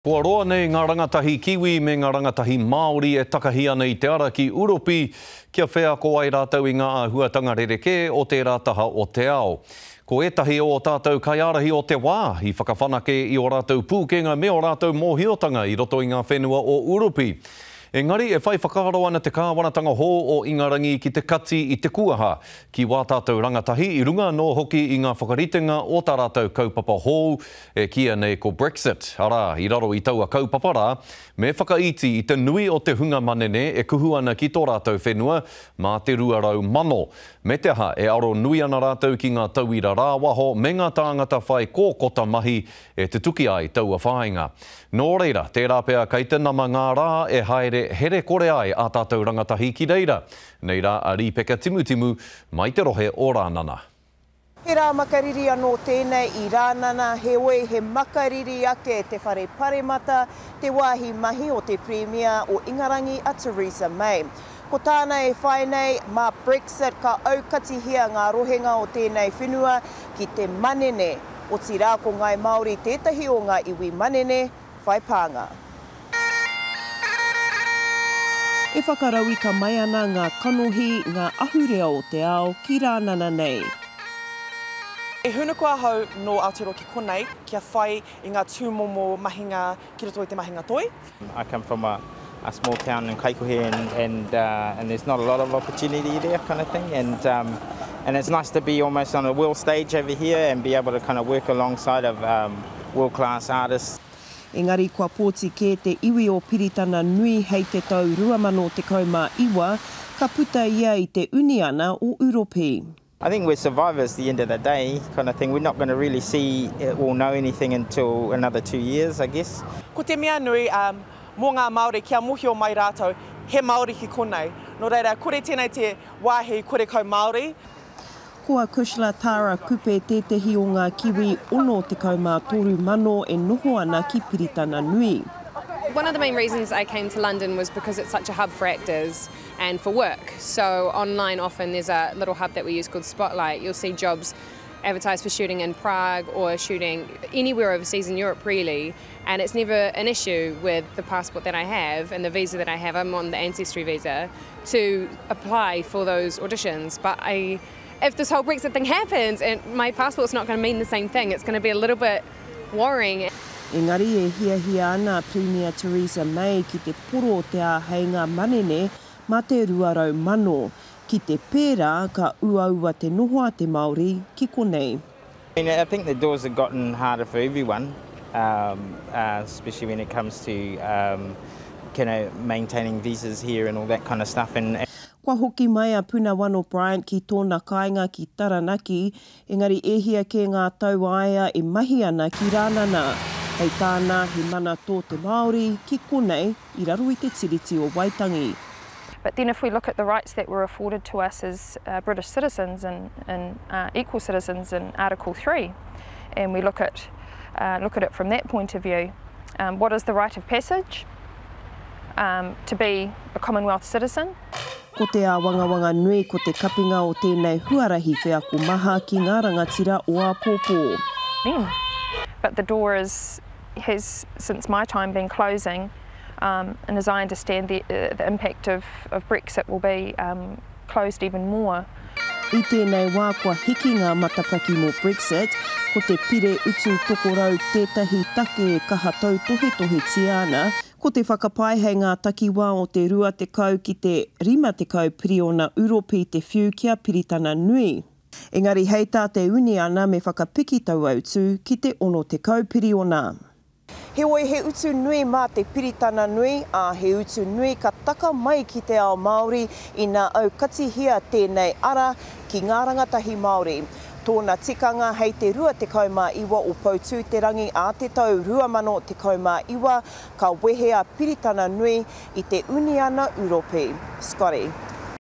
Kua roa nei ngā rangatahi Kiwi me ngā rangatahi Māori e takahi ana i te ara ki Uropi kia wheako ai rātou i ngā āhuatanga rerekē o tērā taha o te ao. Ko ētahi o ō tātou kaiārahi o te wā i whakawhanake i ō rātou pūkenga me ō rātou mōhiotanga i roto i ngā whenua o Uropi. Engari e whai whakaaro ana te kāwanatanga hou o Ingarangi ki te kati i te kuaha ki wā tātou rangatahi i runga anō hoki i ngā whakaritenga o tā rātou kaupapa hou e kīia nei ko Brexit, arā, i raro i taua kaupapa rā, me whakaiti i te nui o te hunga manene e kuhu ana ki tō rātou whenua mā te 200,000. Me te aha, e aro nui ana rātou ki ngā tauira rāwaho me ngā tāngata whai kōkota mahi e tutuki ai taua whāinga. Nō reira, tērā pea kei te nama ngā rā e haere here kore ai ā tātou rangatahi ki reira. Nei rā a Rīpeka Timutimu mai te rohe o Rānana. He rā makariri anō tēnei i Rānana, heoi he makariri ake te whare paremata, te wāhi mahi o te Pirimia o Ingarangi a Theresa May. Ko tāna e whai nei, mā Brexit ka aukatihia ngā rohenga o tēnei whenua ki te manene, otirā ko Ngāi Māori tētahi o ngā iwi manene whai pānga. E whakarauika mai ana ngā kanohi, ngā ahurea o te ao ki Rānana nei. E hūnuku ahau nō Aotearoa ki konei kia whai i ngā tūmomo mahinga ki roto i te mahinga toi. I come from a a small town in Kaikohe and and uh, and there's not a lot of opportunity there kind of thing and um, and it's nice to be almost on a world stage over here and be able to kind of work alongside of um, world class artists. Engari kua pōti kē te iwi o Piritana Nui hei te tau 2019, ka puta ia i te Uniana o Uropi. I think we're survivors at the end of the day kind of thing. We're not going to really see or know anything until another two years, I guess. Ko te mea nui um, mō ngā Māori kia mōhio mai rātou he Māori ki konei. Nō reira, kore tēnei te wāhi kore kau Māori. Ko a Cushla Tara Kupe tētehi o ngā Kiwi 63,000 e noho ana ki Piritana Nui. One of the main reasons I came to London was because it's such a hub for actors and for work. So online often there's a little hub that we use called Spotlight. You'll see jobs advertised for shooting in Prague or shooting anywhere overseas in Europe really and it's never an issue with the passport that I have and the visa that I have. I'm on the ancestry visa to apply for those auditions but I if this whole Brexit thing happens and my passport's not going to mean the same thing it's going to be a little bit worrying. Engari e hiahia ana Pirimia Theresa May ki te poro o te āheinga manene mā te 200,000. Ki te pērā, ka uaua te noho a te Māori ki konei. I mean, I think the doors have gotten harder for everyone, um, uh, especially when it comes to um, you know, maintaining visas here and all that kind of stuff. And, Kua hoki mai a Punawano Bryant ki tōna kāinga ki Taranaki, engari e hia kē ngā tau a ia e mahi ana ki Rānana. Hei tāna, he mana tō te Māori ki konei i raro i te Tiriti o Waitangi. But then if we look at the rights that were afforded to us as uh, British citizens and, and uh, equal citizens in Article 3, and we look at, uh, look at it from that point of view, um, what is the right of passage um, to be a Commonwealth citizen? Ko te āwangawanga nui ko te kapinga o tēnei huarahi wheako maha ki ngā rangatira o āpōpō. Then. But the door is, has, since my time, been closing, um, and as I understand the, uh, the impact of, of Brexit will be um, closed even more. I tēnei wā kua hiki ngā matapaki mō Brexit, ko te pire utu tokorau tētahi take e kaha tautohetohetia ana, ko te whakapae hei ngā takiwā o te 20 ki te 50 piriona Uropi te whiu ki a Piritana Nui. Engari hei tā te uniana me whakapiki taua utu ki te 60 piriona. Heoi he utu nui mā te Piritana Nui, ā, he utu nui ka taka mai ki te ao Māori ina aukatihia tēnei ara ki ngā rangatahi Māori. Tōna tikanga hei te 29 o Poutū-te-rangi ā te tau 2019 ka wehe a Piritana Nui i te Uniana Uropi. Scotty.